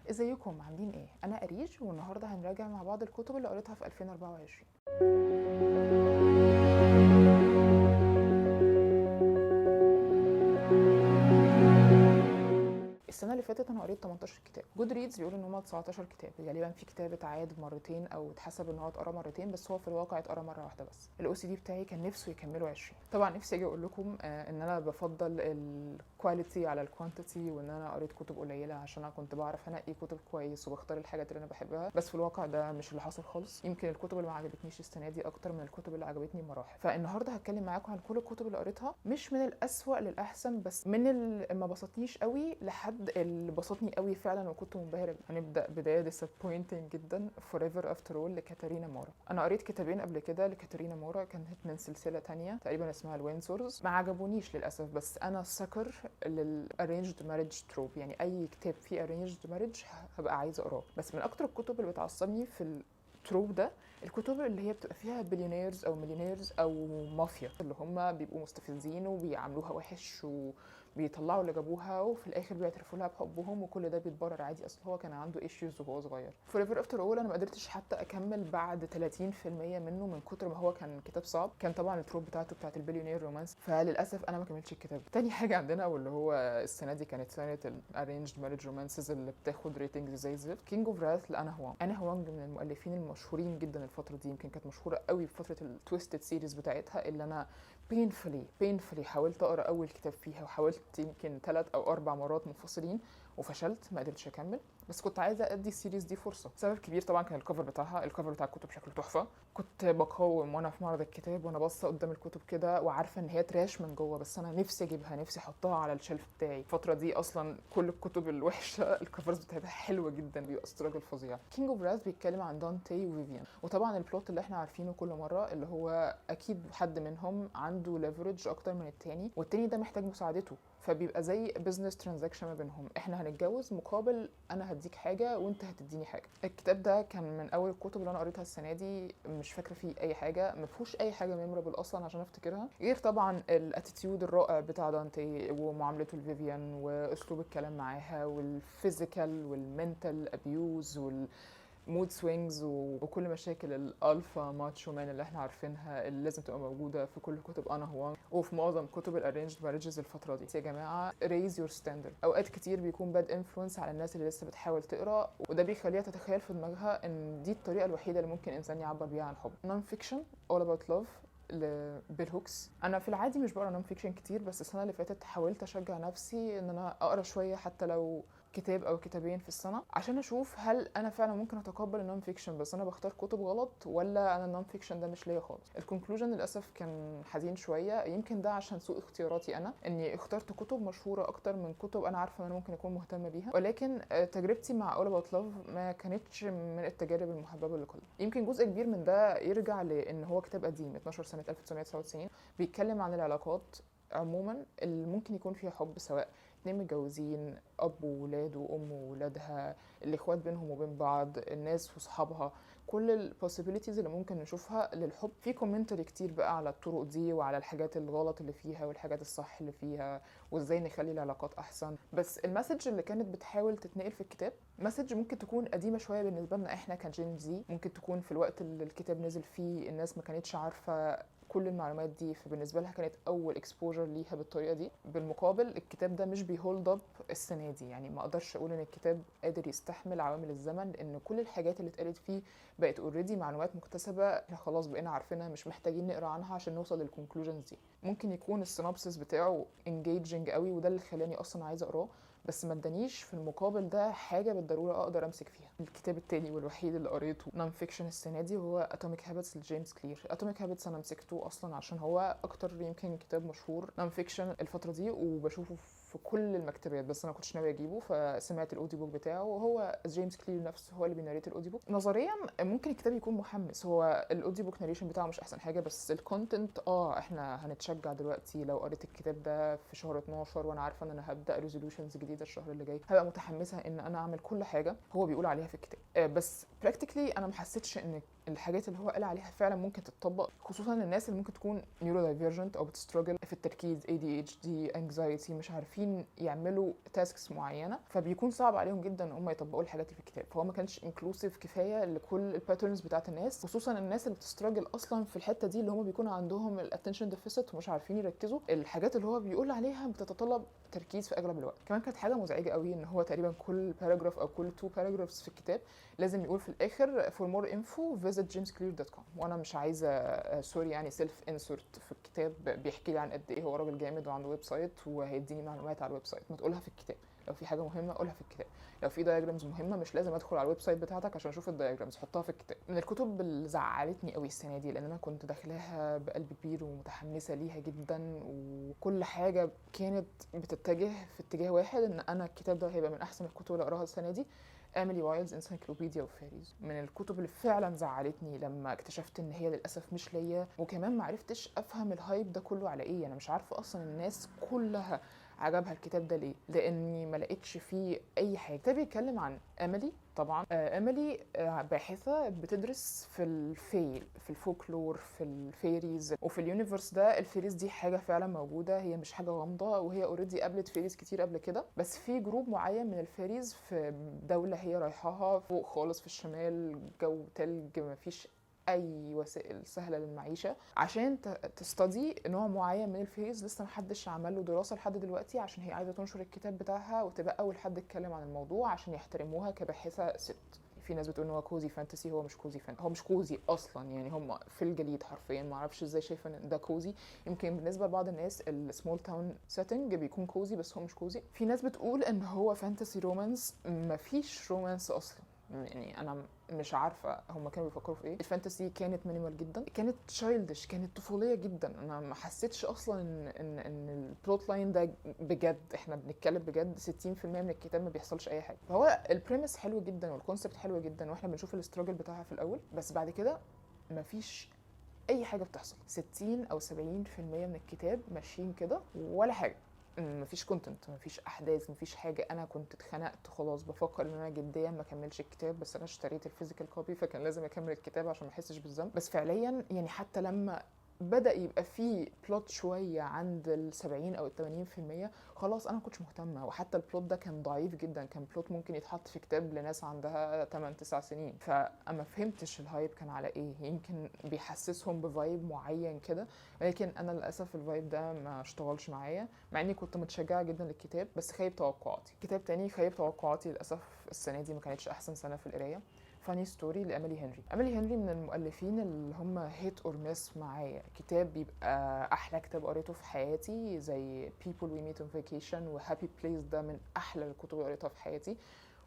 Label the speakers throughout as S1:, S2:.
S1: ازيكم عاملين ايه؟ انا اريج، والنهارده هنراجع مع بعض الكتب اللي قريتها في 2024. السنة اللي فاتت انا قريت 18 كتاب. Goodreads بيقول ان هم 19 كتاب، غالبا في كتاب اتعاد مرتين او اتحسب ان هو اتقرا مرتين، بس هو في الواقع اتقرا مرة واحدة بس. ال OCD بتاعي كان نفسه يكملوا 20. طبعا نفسي اجي اقول لكم ان انا بفضل ال quality على ال quantity، وان انا قريت كتب قليله عشان انا كنت بعرف انقي كتب كويس وبختار الحاجات اللي انا بحبها، بس في الواقع ده مش اللي حصل خالص. يمكن الكتب اللي ما عجبتنيش السنة دي اكتر من الكتب اللي عجبتني بمراحل. فالنهارده هتكلم معاكم عن كل الكتب اللي قريتها، مش من الاسوأ للاحسن، بس من اللي ما بسطنيش قوي لحد اللي بسطني قوي فعلا وكنت منبهره بيه. هنبدا بداية disappointing جدا، Forever After All لكاتارينا مورا. انا قريت كتابين قبل كده لكاتارينا مورا، كانت من سلسلة تانية تقريبا اسمها ال Windsors، ما عجبونيش للاسف. بس انا sucker لل arranged marriage trope، يعني اي كتاب فيه arranged marriage هبقى عايزه اقراه. بس من اكتر الكتب اللي بتعصبني في ال trope ده الكتب اللي هي بتبقى فيها billionaires او millionaires او مافيا، اللي هم بيبقوا مستفزين وبيعاملوها وحش وبيطلعوا اللي جابوها، وفي الاخر بيعترفوا لها بحبهم، وكل ده بيتبرر عادي، اصل هو كان عنده issues وهو صغير. Forever After All انا ما قدرتش حتى اكمل بعد 30% منه من كتر ما هو كان كتاب صعب. كان طبعا ال trope بتاعته بتاعت ال billionaire romance، فللاسف انا ما كملتش الكتاب. تاني حاجة عندنا واللي هو السنة دي كانت سنة ال arranged marriage romances اللي بتاخد ratings زي الزفت، King of Wrath لانا هوانج. انا هوانج من المؤلفين المشهورين جدا الفترة دي، يمكن كانت مشهورة قوي في فترة ال Twisted series بتاعتها، اللي انا painfully painfully حاولت اقرا اول كتاب فيها، وحاولت يمكن 3 او 4 مرات منفصلين وفشلت، ما قدرتش اكمل. بس كنت عايزه ادي ال series دي فرصة. سبب كبير طبعا كان ال cover بتاعها، ال cover بتاع الكتب شكله تحفة. كنت بقاوم وانا في معرض الكتاب وانا باصة قدام الكتب كده، وعارفه ان هي trash من جوه، بس انا نفسي اجيبها، نفسي احطها على ال shelf بتاعي. الفترة دي اصلا كل الكتب الوحشة ال covers بتاعتها حلوة جدا، بيبقى struggle فظيع. King of Wrath بيتكلم عن دانتي وفيفيان، وطبعا ال plot اللي احنا عارفينه كل مرة، اللي هو اكيد حد منهم عنده leverage اكتر من التاني، والتاني ده محتاج مساعدته، فبيبقى زي business transaction ما بينهم، احنا هنتجوز مقابل انا هديك حاجة وانت هتديني حاجة. الكتاب ده كان من اول الكتب اللي انا قريتها السنة دي، مش فاكره فيه اي حاجة، ما فيهوش اي حاجة memorable اصلا عشان افتكرها، غير طبعا ال attitude الرائع بتاع دانتي ومعاملته لفيفيان واسلوب الكلام معاها وال physical وال mental abuse وال mood swings وكل مشاكل ال alpha macho man اللي احنا عارفينها، اللي لازم تبقى موجودة في كل كتب انا هوانج وفي معظم كتب ال arranged marriages الفترة دي. يا جماعة raise your standard. اوقات كتير بيكون bad influence على الناس اللي لسه بتحاول تقرا، وده بيخليها تتخيل في دماغها ان دي الطريقة الوحيدة اللي ممكن انسان يعبر بيها عن حب. non-fiction All About Love لبيل هوكس. انا في العادي مش بقرا non-fiction كتير، بس السنة اللي فاتت حاولت اشجع نفسي ان انا اقرا شوية حتى لو كتاب او كتابين في السنة، عشان اشوف هل انا فعلا ممكن اتقبل ال non-fiction، بس انا بختار كتب غلط، ولا انا ال non-fiction ده مش ليا خالص. ال conclusion للاسف كان حزين شوية، يمكن ده عشان سوء اختياراتي انا، اني اخترت كتب مشهورة اكتر من كتب انا عارفه ان انا ممكن اكون مهتمة بيها. ولكن تجربتي مع All About Love ما كانتش من التجارب المحببة للقلب. يمكن جزء كبير من ده يرجع لان هو كتاب قديم 12 سنة 1999، بيتكلم عن العلاقات عموما اللي ممكن يكون فيها حب، سواء اتنين متجوزين، اب وولاده، وام وولادها، الاخوات بينهم وبين بعض، الناس وصحابها، كل ال possibilities اللي ممكن نشوفها للحب. في commentary كتير بقى على الطرق دي وعلى الحاجات الغلط اللي فيها والحاجات الصح اللي فيها، وازاي نخلي العلاقات احسن. بس ال message اللي كانت بتحاول تتنقل في الكتاب message ممكن تكون قديمة شوية بالنسبة لنا احنا ك Gen Z، ممكن تكون في الوقت اللي الكتاب نزل فيه الناس ما كانتش عارفه كل المعلومات دي، فبالنسبه لها كانت اول exposure ليها بالطريقة دي. بالمقابل الكتاب ده مش بي hold up السنة دي، يعني ما اقدرش اقول ان الكتاب قادر يستحمل عوامل الزمن، لان كل الحاجات اللي اتقالت فيه بقت already معلومات مكتسبة، احنا خلاص بقينا عارفينها، مش محتاجين نقرا عنها عشان نوصل لل conclusions دي. ممكن يكون ال synopsis بتاعه engaging قوي، وده اللي خلاني اصلا عايزه اقراه، بس ما ادانيش في المقابل ده حاجة بالضرورة اقدر امسك فيها. الكتاب التاني والوحيد اللي قريته non-fiction السنة دي هو Atomic Habits لجيمس كلير. Atomic Habits انا مسكته اصلا عشان هو اكتر يمكن كتاب مشهور non-fiction الفترة دي، وبشوفه في كل المكتبات، بس انا ما كنتش ناوية اجيبه، فسمعت ال audiobook بتاعه، وهو جيمس كلير نفسه هو اللي بي narrate ال audiobook. نظريا ممكن الكتاب يكون محمس، هو ال audiobook narration بتاعه مش احسن حاجة، بس ال content احنا هنتشجع دلوقتي لو قريت الكتاب ده في شهر 12 وانا عارفه ان انا هبدا resolutions جديدة الشهر اللي جاي، هبقى متحمسة ان انا اعمل كل حاجة هو بيقول عليها في الكتاب. بس practically انا ما حسيتش ان الحاجات اللي هو قال عليها فعلا ممكن تتطبق، خصوصا الناس اللي ممكن تكون neurodivergent او بت struggle في التركيز، ADHD، anxiety، مش عارفين يعملوا tasks معينه، فبيكون صعب عليهم جدا ان هم يطبقوا الحاجات اللي في الكتاب. فهو ما كانش inclusive كفاية لكل ال patterns بتاعت الناس، خصوصا الناس اللي بت struggle اصلا في الحتة دي، اللي هم بيكون عندهم ال attention deficit ومش عارفين يركزوا. الحاجات اللي هو بيقول عليها بتتطلب تركيز في اغلب الوقت. كمان كانت حاجة مزعجة قوي ان هو تقريبا كل paragraph او كل two paragraphs في الكتاب لازم يقول في الاخر for more info visit jamesclear.com، وانا مش عايزه sorry يعني self insert في الكتاب بيحكي لي عن قد ايه هو راجل جامد وعنده website وهيديني معلومات على ال website. ما تقولها في الكتاب، لو في حاجة مهمة قولها في الكتاب، لو في diagrams مهمة مش لازم ادخل على ال website بتاعتك عشان اشوف ال diagrams، حطها في الكتاب. من الكتب اللي زعلتني قوي السنة دي، لان انا كنت داخلاها بقلب كبير ومتحمسه ليها جدا، وكل حاجة كانت بتتجه في اتجاه واحد، ان انا الكتاب ده هيبقى من احسن الكتب اللي اقراها السنة دي، Emily Wilde's Encyclopedia of Faeries. من الكتب اللي فعلا زعلتني لما اكتشفت ان هي للاسف مش ليا، وكمان ما عرفتش افهم ال hype ده كله على ايه. انا مش عارفه اصلا الناس كلها عجبها الكتاب ده ليه، لاني ما لقيتش فيه اي حاجه. الكتاب بيتكلم عن ايميلي، طبعا ايميلي باحثه بتدرس في ال fae، في الفولكلور، في ال fairies، وفي ال universe ده ال fairies دي حاجة فعلا موجوده، هي مش حاجة غامضه، وهي already قابلت fairies كتير قبل كده، بس في group معين من ال fairies في دولة هي رايحاها فوق خالص في الشمال، جو تلج، مفيش اي وسائل سهلة للمعيشه، عشان ت study نوع معين من ال fairies لسه محدش عمل له دراسة لحد دلوقتي، عشان هي عايزه تنشر الكتاب بتاعها وتبقى اول حد اتكلم عن الموضوع عشان يحترموها كباحثه ست. في ناس بتقول ان هو cozy fantasy، هو مش cozy fantasy، هو مش cozy اصلا، يعني هم في الجليد حرفيا، ما اعرفش ازاي شايفه ان ده cozy. يمكن بالنسبة لبعض الناس ال small town setting بيكون cozy، بس هو مش cozy. في ناس بتقول ان هو fantasy romance، مفيش romance اصلا، يعني انا مش عارفه هم كانوا بيفكروا في ايه. ال fantasy كانت minimal جدا، كانت childish، كانت طفوليه جدا. انا ما حسيتش اصلا ان ال plot line ده بجد، احنا بنتكلم بجد 60% من الكتاب ما بيحصلش اي حاجه. فهو ال premise حلو جدا وال concept حلو جدا، واحنا بنشوف ال struggle بتاعها في الاول، بس بعد كده مفيش اي حاجة بتحصل. 60 او 70% من الكتاب ماشيين كده ولا حاجه، مفيش content، مفيش احداث، مفيش حاجه. انا كنت اتخنقت خلاص، بفكر ان انا جديا ما اكملش الكتاب، بس انا اشتريت ال physical copy فكان لازم اكمل الكتاب عشان ما احسش بالذنب. بس فعليا يعني حتى لما بدا يبقى فيه plot شوية عند ال 70 او ال 80%، خلاص انا ما كنتش مهتمه. وحتى ال plot ده كان ضعيف جدا، كان plot ممكن يتحط في كتاب لناس عندها 8 9 سنين. فاما فهمتش ال hype كان على ايه، يمكن بيحسسهم ب vibe معين كده، ولكن انا للاسف ال vibe ده ما اشتغلش معايا، مع اني كنت متشجعه جدا للكتاب، بس خيب توقعاتي. كتاب تاني خيب توقعاتي للاسف السنة دي، ما كانتش احسن سنة في القرايه، Funny Story لإيميلي هنري. إيميلي هنري من المؤلفين اللي هم hit or miss معايا. كتاب بيبقى احلى كتاب قريته في حياتي زي People We Meet on Vacation و Happy Place، ده من احلى الكتب اللي قريتها في حياتي.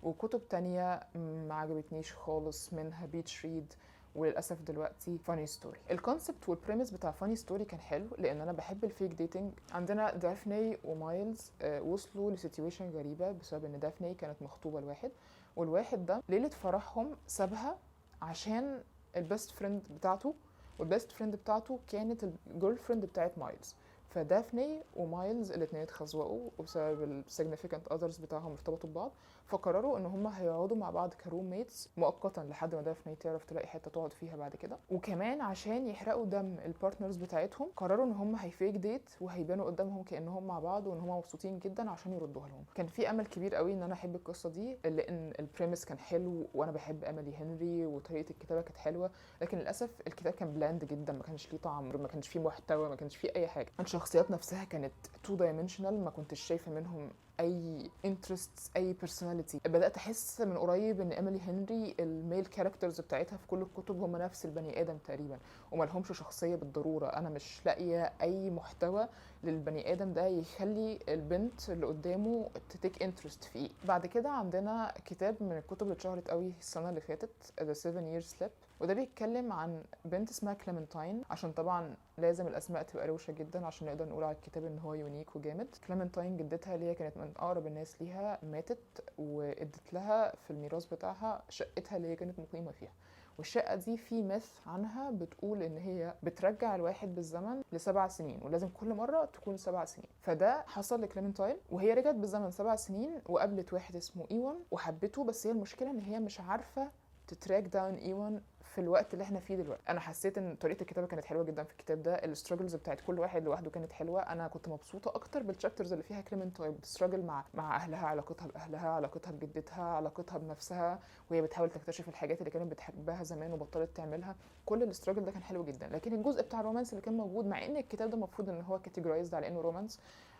S1: وكتب تانية ما عجبتنيش خالص، منها Beach Read، وللاسف دلوقتي Funny Story. ال concept وال premise بتاع Funny Story كان حلو لان انا بحب ال fake dating. عندنا دافني ومايلز وصلوا ل situation غريبة بسبب ان دافني كانت مخطوبه لواحد، والواحد ده ليلة فرحهم سابها عشان ال best friend بتاعته، وال best friend بتاعته كانت ال girlfriend بتاعت مايلز. فدافني ومايلز الاثنين اتخزوقوا، وبسبب ال significant others بتاعهم ارتبطوا ببعض، فقرروا ان هم هيقعدوا مع بعض ك roommates مؤقتا لحد ما دافني تعرف تلاقي حتة تقعد فيها بعد كده. وكمان عشان يحرقوا دم ال partners بتاعتهم قرروا ان هم هي fake date وهيبانوا قدامهم كانهم مع بعض وان هم مبسوطين جدا عشان يردوها لهم. كان في امل كبير قوي ان انا احب القصة دي لان ال premise كان حلو وانا بحب اميلي هنري وطريقه الكتابة كانت حلوه، لكن للاسف الكتاب كان bland جدا، ما كانش ليه طعم، ما كانش فيه محتوى، ما كانش فيه اي حاجه. الشخصيات نفسها كانت two dimensional، ما كنتش شايفه منهم اي interests، اي personality. بدات احس من قريب ان ايميلي هنري ال male characters بتاعتها في كل الكتب هم نفس البني ادم تقريبا وما لهمش شخصية بالضروره. انا مش لاقيه اي محتوى للبني ادم ده يخلي البنت اللي قدامه ت take interest فيه. بعد كده عندنا كتاب من الكتب اللي اتشهرت قوي السنة اللي فاتت، The 7 Year Slip، وده بيتكلم عن بنت اسمها كليمنتاين، عشان طبعا لازم الاسماء تبقى روشه جدا عشان نقدر نقول على الكتاب ان هو unique وجامد. كليمنتاين جدتها اللي هي كانت من اقرب الناس ليها ماتت، وادت لها في الميراث بتاعها شقتها اللي هي كانت مقيمة فيها، والشقه دي في myth عنها بتقول ان هي بترجع الواحد بالزمن ل7 سنين، ولازم كل مرة تكون 7 سنين. فده حصل لكليمنتاين، وهي رجعت بالزمن 7 سنين وقابلت واحد اسمه ايوان وحبته، بس هي المشكلة ان هي مش عارفه ت to track down ايوان في الوقت اللي احنا فيه دلوقتي. انا حسيت ان طريقه الكتابة كانت حلوة جدا في الكتاب ده، ال struggles بتاعت كل واحد لوحده كانت حلوه. انا كنت مبسوطة اكتر بال chapters اللي فيها كليمنتاين بت struggle مع اهلها، علاقتها باهلها، علاقتها بجدتها، علاقتها بنفسها، وهي بتحاول تكتشف الحاجات اللي كانت بتحبها زمان وبطلت تعملها. كل ال struggle ده كان حلو جدا. لكن الجزء بتاع ال romance اللي كان موجود، مع ان الكتاب ده المفروض ان هو categorized على انه romance،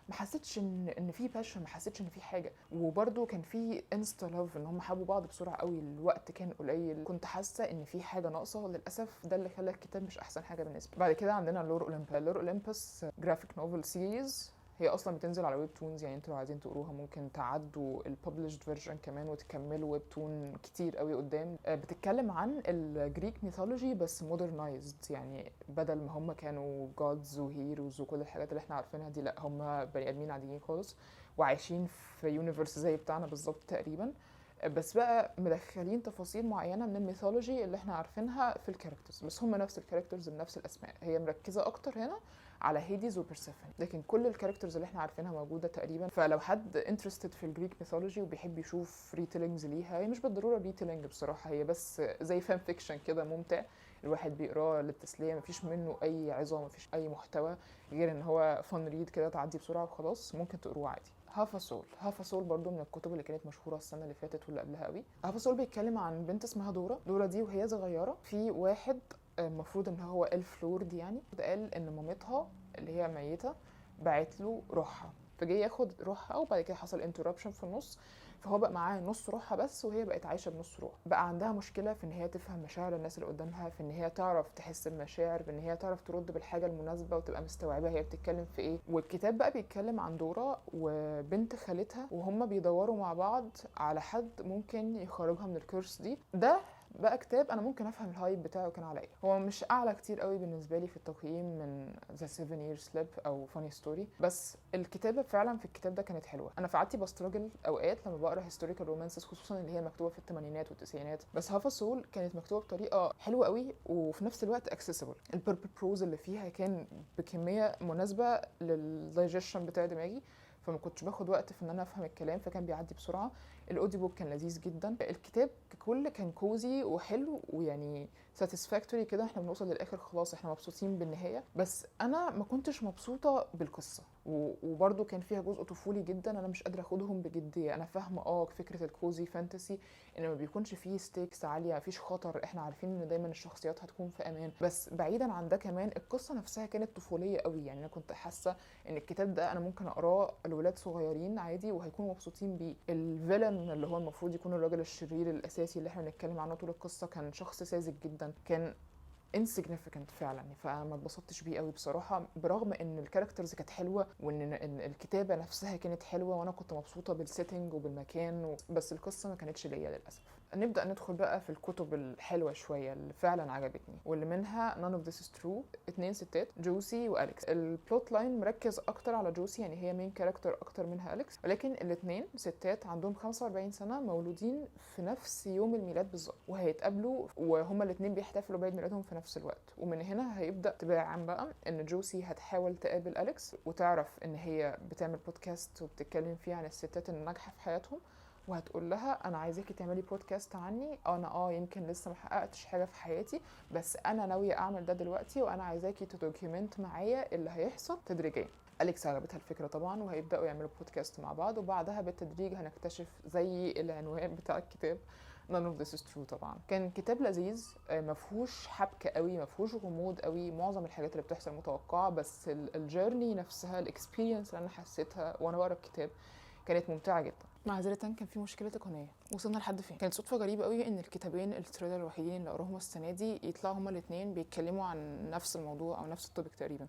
S1: ما حسيتش ان في passion، ما حسيتش ان في حاجه. وبرده كان في insta love، ان هم حبوا بعض بسرعة قوي، الوقت كان قليل، كنت حاسه ان في حاجة ناقصه. للاسف ده اللي خلى الكتاب مش احسن حاجة بالنسبة لي. بعد كده عندنا Lore Olympus. Lore Olympus graphic novel series، هي اصلا بتنزل على webtoons، يعني انتوا لو عايزين تقروها ممكن تعدوا ال published version كمان وتكملوا webtoon كتير قوي قدام. بتتكلم عن ال Greek mythology بس modernized، يعني بدل ما هم كانوا gods و heroes وكل الحاجات اللي احنا عارفينها دي، لا هم بني ادمين عاديين خالص وعايشين في universe زي بتاعنا بالظبط تقريبا، بس بقى مدخلين تفاصيل معينة من ال mythology اللي احنا عارفينها في ال characters، بس هم نفس ال characters بنفس الاسماء. هي مركزه اكتر هنا على هيديز وبرسيفون، لكن كل ال characters اللي احنا عارفينها موجودة تقريبا. فلو حد interested في ال Greek mythology وبيحب يشوف retellings ليها، هي مش بالضرورة retelling بصراحه، هي بس زي fan fiction كده ممتع الواحد بيقراه للتسليه، مفيش منه اي عظه، مفيش اي محتوى غير ان هو fun read كده تعدي بسرعة وخلاص، ممكن تقروه عادي. Half a Soul. Half a Soul برضو من الكتب اللي كانت مشهورة السنة اللي فاتت واللي قبلها قوي. Half a Soul بيتكلم عن بنت اسمها دورا. دورا دي وهي صغيرة في واحد المفروض ان هو elf lord، يعني قال ان مامتها اللي هي ميته بعت له روحها، فجه ياخد روحها، وبعد كده حصل interruption في النص، فهو بقى معاه نص روحها بس، وهي بقت عايشه بنص روح. بقى عندها مشكلة في ان هي تفهم مشاعر الناس اللي قدامها، في ان هي تعرف تحس بمشاعر، في ان هي تعرف ترد بالحاجة المناسبة وتبقى مستوعبة هي بتتكلم في ايه. والكتاب بقى بيتكلم عن دورا وبنت خالتها، وهم بيدوروا مع بعض على حد ممكن يخرجها من ال curse دي. ده بقى كتاب انا ممكن افهم ال hype بتاعه كان على ايه. هو مش اعلى كتير قوي بالنسبة لي في التقييم من The 7 Year Slip او Funny Story، بس الكتابة فعلا في الكتاب ده كانت حلوه. انا في عادتي ب struggle اوقات لما بقرا historical romances، خصوصا اللي هي مكتوبة في الثمانينات والتسعينات، بس Half a Soul كانت مكتوبة بطريقة حلوة قوي وفي نفس الوقت accessible. ال purple prose اللي فيها كان بكمية مناسبة لل digestion بتاع دماغي، فما كنتش باخد وقت في ان انا افهم الكلام، فكان بيعدي بسرعه. ال audiobook كان لذيذ جدا. الكتاب ككل كان cozy وحلو ويعني satisfactory كده، احنا بنوصل للاخر خلاص احنا مبسوطين بالنهايه. بس انا ما كنتش مبسوطة بالقصة، وبرده كان فيها جزء طفولي جدا انا مش قادرة اخدهم بجديه. انا فاهمه فكرة ال cozy fantasy ان ما بيكونش فيه stakes عاليه، مفيش خطر، احنا عارفين ان دايما الشخصيات هتكون في امان. بس بعيدا عن ده كمان القصة نفسها كانت طفوليه قوي، يعني انا كنت حاسه ان الكتاب ده انا ممكن اقراه لولاد صغيرين عادي وهيكونوا مبسوطين بيه. ال villain اللي هو المفروض يكون الراجل الشرير الاساسي اللي احنا بنتكلم عنه طول القصة كان شخص ساذج جدا، كان insignificant فعلا، فما اتبسطتش بيه قوي بصراحة، برغم ان ال characters كانت حلوة وان الكتابة نفسها كانت حلوة وانا كنت مبسوطة بال setting وبالمكان بس القصة ما كانتش ليا للاسف. نبدا ندخل بقى في الكتب الحلوة شوية اللي فعلا عجبتني، واللي منها None of This is True. اتنين ستات، جوسي واليكس. ال plot line مركز اكتر على جوسي، يعني هي main character اكتر منها اليكس، ولكن الاتنين ستات عندهم 45 سنه، مولودين في نفس يوم الميلاد بالظبط، وهيتقابلوا وهما الاتنين بيحتفلوا بعيد ميلادهم في نفس الوقت. ومن هنا هيبدا انطباع عام بقى ان جوسي هتحاول تقابل اليكس وتعرف ان هي بتعمل بودكاست وبتتكلم فيه عن الستات الناجحة في حياتهم، وهتقول لها انا عايزاكي تعملي بودكاست عني، انا يمكن لسه ما حققتش حاجة في حياتي، بس انا ناوية اعمل ده دلوقتي، وانا عايزاكي ت document معايا اللي هيحصل تدريجيا. اليكس عجبتها الفكرة طبعا، وهيبداوا يعملوا بودكاست مع بعض، وبعدها بالتدريج هنكتشف زي العنوان بتاع الكتاب none of this is true. طبعا كان كتاب لذيذ، مفهوش حبكة قوي، مفهوش غموض قوي، معظم الحاجات اللي بتحصل متوقعه، بس ال journey نفسها، ال experience اللي انا حسيتها وانا بقرا الكتاب كانت ممتعة جدا. معذرة كان في مشكلة تقنية. وصلنا لحد فين؟ كانت صدفة غريبة قوي ان الكتابين ال thriller الوحيدين اللي قراهم السنة دي يطلعوا هما الاتنين بيتكلموا عن نفس الموضوع او نفس ال topic تقريبا،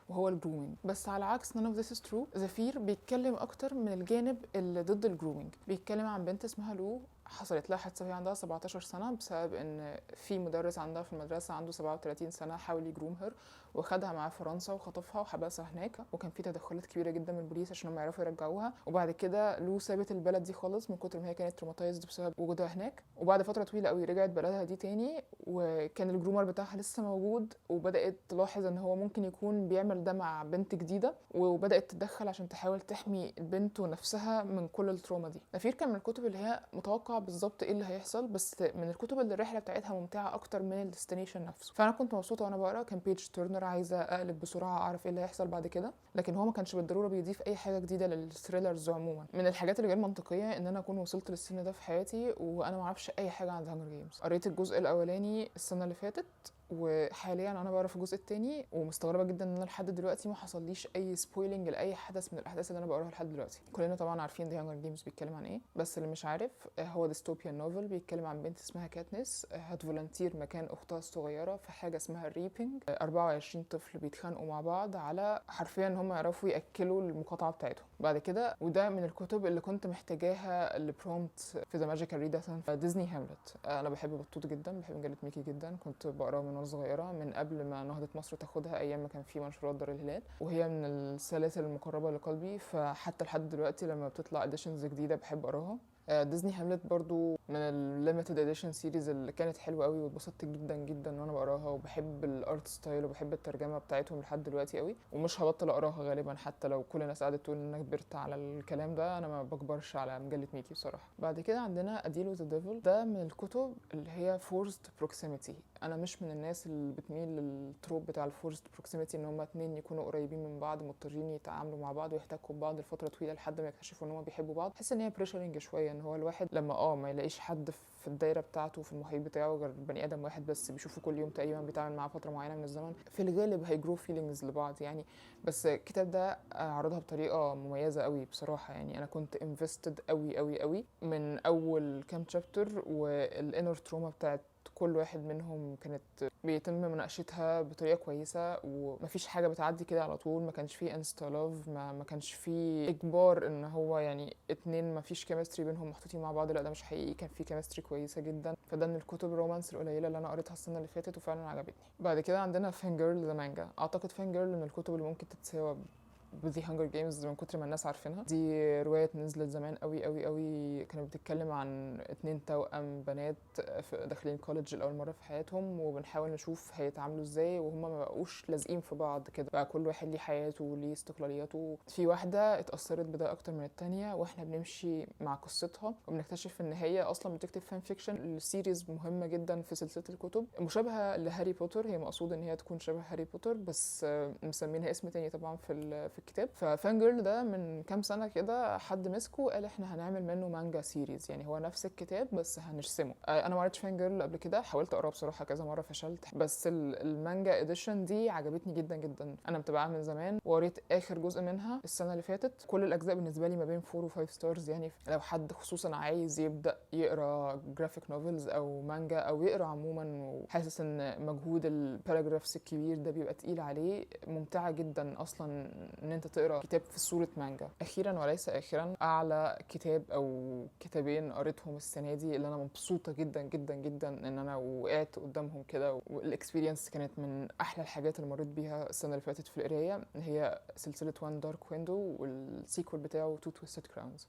S1: وهو ال grooming. بس على عكس none of this is true، The Fear بيتكلم اكتر من الجانب اللي ضد ال grooming. بيتكلم عن بنت اسمها لو، حصلت لها حادثه وهي عندها 17 سنة بسبب ان في مدرس عندها في المدرسة عنده 37 سنة حاول ي groom her وخدها معاه فرنسا وخطفها وحبسها هناك، وكان في تدخلات كبيرة جدا من البوليس عشان هم يعرفوا يرجعوها. وبعد كده لو سابت البلد دي خالص من كتر ما هي كانت traumatized بسبب وجودها هناك. وبعد فترة طويلة قوي رجعت بلدها دي تاني، وكان ال groomer بتاعها لسه موجود، وبدات تلاحظ ان هو ممكن يكون بيعمل ده مع بنت جديده، وبدات تتدخل عشان تحاول تحمي البنت ونفسها من كل ال trauma دي. The Fear كان من الكتب اللي هي متوقع متوقع بالظبط ايه اللي هيحصل، بس من الكتب اللي الرحلة بتاعتها ممتعة اكتر من ال destination نفسه. فانا كنت مبسوطة وانا بقرا، كان page turner، عايزه اقلب بسرعة اعرف ايه اللي هيحصل بعد كده، لكن هو ما كانش بالضرورة بيضيف اي حاجة جديدة لل thrillers عموما. من الحاجات اللي غير منطقية ان انا اكون وصلت للسن ده في حياتي وانا ما اعرفش اي حاجة عن Hunger Games. قريت الجزء الاولاني السنة اللي فاتت، وحاليا انا بقرا في الجزء الثاني، ومستغربه جدا ان انا لحد دلوقتي ما حصليش اي spoiling لاي حدث من الاحداث اللي انا بقراها لحد دلوقتي. كلنا طبعا عارفين The Hunger Games بيتكلم عن ايه، بس اللي مش عارف هو dystopian novel بيتكلم عن بنت اسمها كاتنس هت volunteer مكان اختها الصغيرة في حاجة اسمها ال reaping. 24 طفل بيتخانقوا مع بعض على حرفيا ان هم يعرفوا ياكلوا المقاطعة بتاعتهم بعد كده. وده من الكتب اللي كنت محتاجاها ل prompt في the magical readathon. Disney Hamlet، انا بحب بطوط جدا، بحب مجلة ميكي جدا، كنت بقراها من وانا صغيرة من قبل ما نهضة مصر تاخدها، ايام ما كان في منشورات دار الهلال، وهي من السلاسل المقربة لقلبي، فحتى لحد دلوقتي لما بتطلع editions جديدة بحب اقراها. Disney Hamlet برضو من ال limited edition series اللي كانت حلوة قوي، واتبسطت جدا جدا وانا بقراها، وبحب ال art style وبحب الترجمة بتاعتهم لحد دلوقتي قوي، ومش هبطل اقراها غالبا حتى لو كل الناس قعدت تقول ان انا كبرت على الكلام ده، انا ما بكبرش على مجلة ميكي بصراحة. بعد كده عندنا A Deal with the Devil، ده من الكتب اللي هي forced proximity. انا مش من الناس اللي بتميل لل trope بتاع ال forced proximity، ان هما اتنين يكونوا قريبين من بعض مضطرين يتعاملوا مع بعض ويحتكوا ببعض لفترة طويلة لحد ما يكتشفوا ان هما بيحبوا بعض. بحس ان هي pressuring شويه، ان هو الواحد لما ما يلاقيش حد في الدايرة بتاعته في المحيط بتاعه غير بني ادم واحد بس بيشوفه كل يوم تقريبا، بيتعامل معاه فترة معينة من الزمن، في الغالب هي grow feelings لبعض يعني. بس الكتاب ده عرضها بطريقة مميزة قوي بصراحه، يعني انا كنت invested قوي قوي قوي من اول كام chapter، وال inner trauma بتاعت كل واحد منهم كانت بيتم مناقشتها بطريقة كويسة، ومفيش حاجة بتعدي كده على طول. ما كانش فيه insta love، ما كانش فيه اجبار ان هو يعني اتنين ما فيش chemistry بينهم محطوطين مع بعض، لا ده مش حقيقي، كان فيه chemistry كويسة جدا. فده من الكتب ال romance القليلة اللي انا قريتها السنة اللي فاتت وفعلا عجبتني. بعد كده عندنا Fangirl the manga. اعتقد Fangirl من الكتب اللي ممكن تتساوى ب The Hunger Games من كتر ما الناس عارفينها. دي رواية نزلت زمان قوي قوي قوي، كانت بتتكلم عن اتنين توأم بنات داخلين college لأول مرة في حياتهم، وبنحاول نشوف هيتعاملوا ازاي وهم ما بقوش لازقين في بعض كده، بقى كل واحد ليه حياته وليه استقلالياته. في واحدة اتأثرت بده أكتر من التانية، واحنا بنمشي مع قصتها وبنكتشف ان هي أصلا بتكتب fan fiction ل series مهمة جدا في سلسلة الكتب، مشابهة لهاري بوتر. هي مقصود ان هي تكون شبه هاري بوتر بس مسمينها اسم تاني طبعا في الكتاب. ف Fangirl ده من كام سنة كده حد مسكه قال احنا هنعمل منه manga series، يعني هو نفس الكتاب بس هنرسمه. انا ما قريتش Fangirl قبل كده، حاولت اقراه بصراحة كذا مرة فشلت، بس ال manga edition دي عجبتني جدا جدا. انا متابعاها من زمان وقريت اخر جزء منها السنة اللي فاتت. كل الاجزاء بالنسبة لي ما بين 4 و 5 stars، يعني لو حد خصوصا عايز يبدا يقرا graphic novels او مانجا او يقرا عموما وحاسس ان مجهود ال paragraphs الكبير ده بيبقى تقيل عليه، ممتعة جدا اصلا ان انت تقرا كتاب في صوره مانجا. اخيرا وليس اخرا، اعلى كتاب او كتابين قريتهم السنة دي اللي انا مبسوطة جدا جدا جدا ان انا وقعت قدامهم كده، وال experience كانت من احلى الحاجات اللي مريت بيها السنة اللي فاتت في القراية، هي سلسلة One Dark Window وال sequel بتاعه Two Twisted Crowns.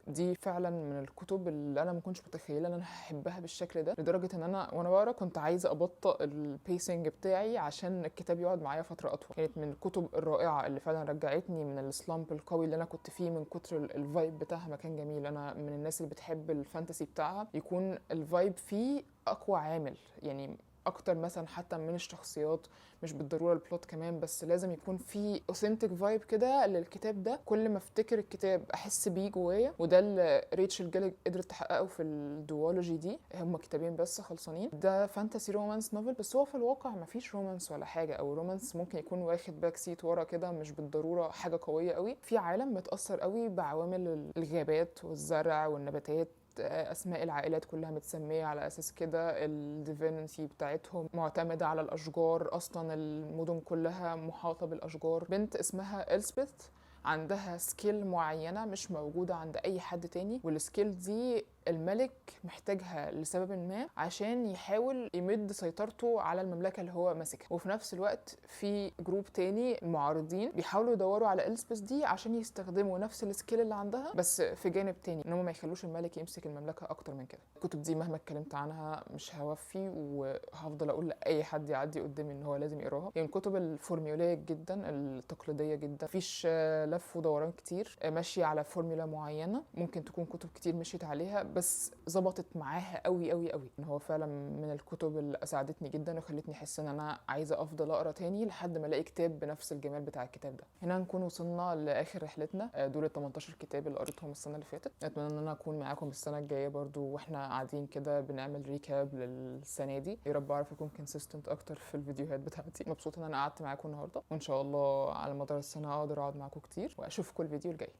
S1: دي فعلا من الكتب اللي انا ما كنتش متخيله ان انا هحبها بالشكل ده، لدرجة ان انا وانا بقرا كنت عايزه ابطئ ال pacing بتاعي عشان الكتاب يقعد معايا فترة اطول. كانت من الكتب الرائعة اللي فعلا رجعتني من ال slump القوي اللي انا كنت فيه من كتر ال vibe بتاعها. ما كان جميل. انا من الناس اللي بتحب ال fantasy بتاعها يكون ال vibe فيه اقوى عامل، يعني اكتر مثلا حتى من الشخصيات، مش بالضرورة ال plot كمان، بس لازم يكون في authentic vibe كده للكتاب ده، كل ما افتكر الكتاب احس بيه جوايا. وده اللي ريتشل جيليج قدرت تحققه في ال duology دي. هما كتابين بس خلصانين. ده fantasy romance novel، بس هو في الواقع ما فيش romance ولا حاجة، او romance ممكن يكون واخد back seat ورا كده، مش بالضرورة حاجة قوية قوي. في عالم متاثر قوي بعوامل الغابات والزرع والنباتات، اسماء العائلات كلها متسميه على اساس كده، ال divinity بتاعتهم معتمدة على الاشجار، اصلا المدن كلها محاطة بالاشجار. بنت اسمها إلسبث عندها skill معينة مش موجودة عند اي حد تاني، وال skill دي الملك محتاجها لسبب ما عشان يحاول يمد سيطرته على المملكة اللي هو ماسكها. وفي نفس الوقت في group تاني معارضين بيحاولوا يدوروا على إلسبث دي عشان يستخدموا نفس ال skill اللي عندها، بس في جانب تاني ان هم ما يخلوش الملك يمسك المملكة اكتر من كده. الكتب دي مهما اتكلمت عنها مش هوفي، وهفضل اقول لاي حد يعدي قدامي ان هو لازم يقراها. يعني الكتب ال formulaic جدا، التقليدية جدا، مفيش لف ودوران كتير، ماشية على فورمولا معينة، ممكن تكون كتب كتير مشيت عليها. بس ظبطت معاها قوي قوي قوي. ان هو فعلا من الكتب اللي اسعدتني جدا وخلتني احس ان انا عايزه افضل اقرا تاني لحد ما الاقي كتاب بنفس الجمال بتاع الكتاب ده. هنا نكون وصلنا لاخر رحلتنا، دول ال 18 كتاب اللي قريتهم السنة اللي فاتت. اتمنى ان انا اكون معاكم السنة الجاية برضو واحنا قاعدين كده بنعمل recap للسنة دي. يا رب اعرف اكون consistent اكتر في الفيديوهات بتاعتي. مبسوطة ان انا قعدت معاكم النهارده، وان شاء الله على مدار السنة اقدر اقعد معاكم كتير، واشوفكم الفيديو الجاي.